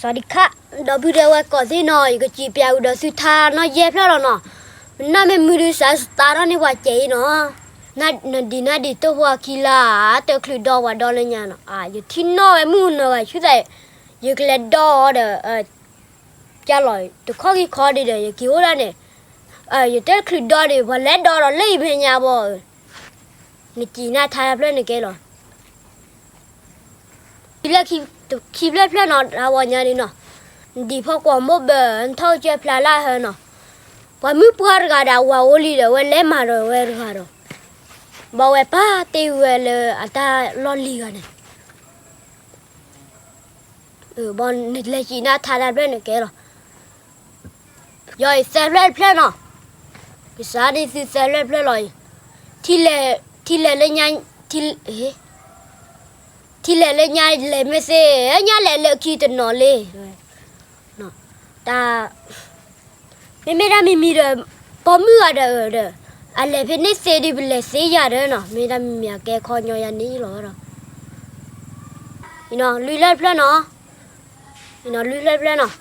စဝၤဒံခါ, ဒီပုၢ်ဒီဝဲၢ်ကိးသ့ၣ်နီၤ, ယကစံးပၠးဝံၤဒီးသုထါနီၢ်ယဲၢ်ဖျၢၣ်လီၤနီၤ. နၢ်မ့ၢ်မုာ်ဒုးစးစတါထီၣ်န့ၢ်ပှၤစဲးအံၤနီၤ. နဒံးနၢ်ဒံးတိၢ်ဖိအခံလါ, တချုးဒီးပှၤဒီလၢညါနီၤ. ယထံၣ်နီၣ်ဝဲမုၣ်ကနီၤဂၤဆူသး, ယကလဲၤဒီးအီၤဒီး ကလီၤတခီၣ်ဂံၢ်ခီဒံးဒီး ယက့ၤအိၣ်ဒၣ်န့ၣ်, ယတဲချုးဒီဒံး ပှၤလဲၤဒီးဒီးလၢယမဲာ်ညါဘီဧၢ, နစံးနၢ်ထါတဖျၢၣ်န့ၣ်ကဲလီၤ. ခံဖျၢၣ်ဖျၢၣ်နီၤ တၢ်ဝီညါဒံးနီၤ, နဒံးဖီကွီၢ်မိၢ်ဘၢၣ် နထီၣ်ကစၢၢ်ဖျါလၢဟၢနီၤ, ပှၤမုၣ်ပှၢ်တဂၤဒီး အဝၤအိၣ်လံဒီး ဝဲလဲၤမၤဒီးဝဲတဂၤဒီး, ဘၣ်ဝဲပၢ်တ့ဝဲလၢအတၢ်လီၢ်လံၤဂၤန့ၣ် ဘီနလဲၤစံးနၢ်ထါတဖျၢၣ်န့ၣ်ကဲလီၤ. ယီၤအံၤသၢဖျၢၣ်တဖျၢၣ်နီၤ, ကစးဒ်သုသၢဖျၢၣ်တဖျၢၣ်လီၤအံၤ, ထံလဲၤ, ထံလဲၤလၢညါ, ထံ, ထံလဲၤလၢညါလဲၤမ့ၢ်သ့, ညါလဲၤလၢခံတနီၤလံ. တၢ် မ့မ့ၢ်တၢ်မံၤမံၤဒီး ပိာ်မုၣ်ဂၤဒီးဒီး အလဲၤဖဲန့ၣ်သ့ဒ်ပလဲၤသ့ယၤဒီးနီၤ, မ့ၢ်တၢ်မံၤမံၤအကဲခီညီယၤန့ၣ်လီၤဒီး, လွံၢ်ဖျၢၣ်တဖျၢၣ်နီၤ, လွံၢ်ဖျၢၣ်တဖျၢၣ်နီၤ,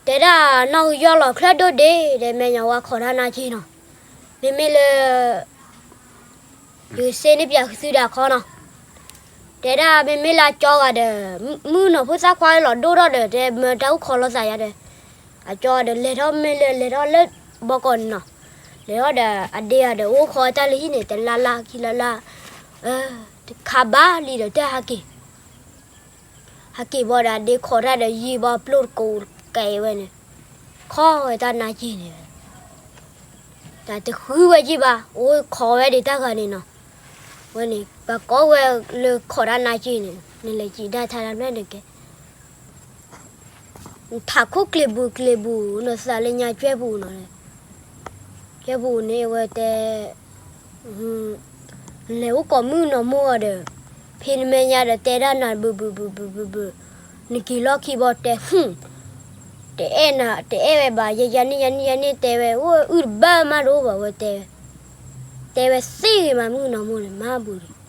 တဲဒၣ်နီၢ်ကယီၢ်လီၤချၢၣ်ဒိၣ်ဒ့ ဒီးမဲာ်ညါဝါခိးတၢ်နါက့နီၤ, မ့မ့ၢ်လၢ ယကစ့န့ၢ်ပၠးသုဒၣ်ခီနီၤ, တဲဒၣ်မ့မ့ၢ်လၢအကၠီဂၤဒီး မုၣ်ကနီၤဖိသၣ်ခွါလီၤဒိၣ်ထီၣ်ဒီး တဲမၢတၢ်အိၣ်ခိးလိာ်သးယၤဒီး, အကၠီဒီးလဲၤထီၣ်မ့ၢ်လၢလဲၤထီၣ်လၢဘီကီးန့ၣ်နီၤ, လဲၤထီၣ်ဒီးအဒ့ဂၤဒီးအိၣ်ခိးတၢ်လၢဟံၣ်န့ၣ် တလါလါခံလါလါ, တခါဘၣ်လံဒီးတၢ်ဟးက့ၤ ဟဲက့ၤဘီဒီး အဒ့ခိးတၢ်ဒီးယံာ်ဘီပျိၢ်တကိးကဲဝဲန့ၣ်, ခိးဝဲတၢ်နါက့န့ၣ်, တၢ်တဃုဝဲက့ဘၣ် အိၣ်ခိးဝဲဒံးတၢ်ဂၤန့ၣ်နီၤ, ဝဲန့ၣ် ပှၤကိးဝဲလၢခိးတၢ်နါက့န့ၣ် နလဲၤစံးဒၣ်ထါတဖျၢၣ်န့ၣ်ကဲ နထးခိၣ်ကျ့ၤဘူးကျ့ၤဘူး နသးလၢညါကၠွဲပူၤနီၤ, ကၠွဲပူၤန့ၣ်ဝဲတဲ လဲၤအိၣ်ကိးမုၣ်ကနီၤမိၢ်အီၤဒီး, ဖဲနမဲာ်ညါဒီးတဲဒၣ်နၤဘုးဘုးဘုးဘုးဘုးဘုး, နက့ၤလီၢ်ခံဘီတဲ တအဲၣ်နၤ တအဲၣ်ဝဲဘၣ် ယဲယၤန့ၣ်ယၤန့ၣ်ယၤန့ၣ်တဲဝဲ အိၣ်အုၣ်တဘၣ်မးတအိၣ်ဘၣ်ဝဲတဲဝဲ, တဲဝဲသ့ဂ့ၤမးမုၣ်ကနီၤမိၢ်န့ၣ် မၤဘူးဒီး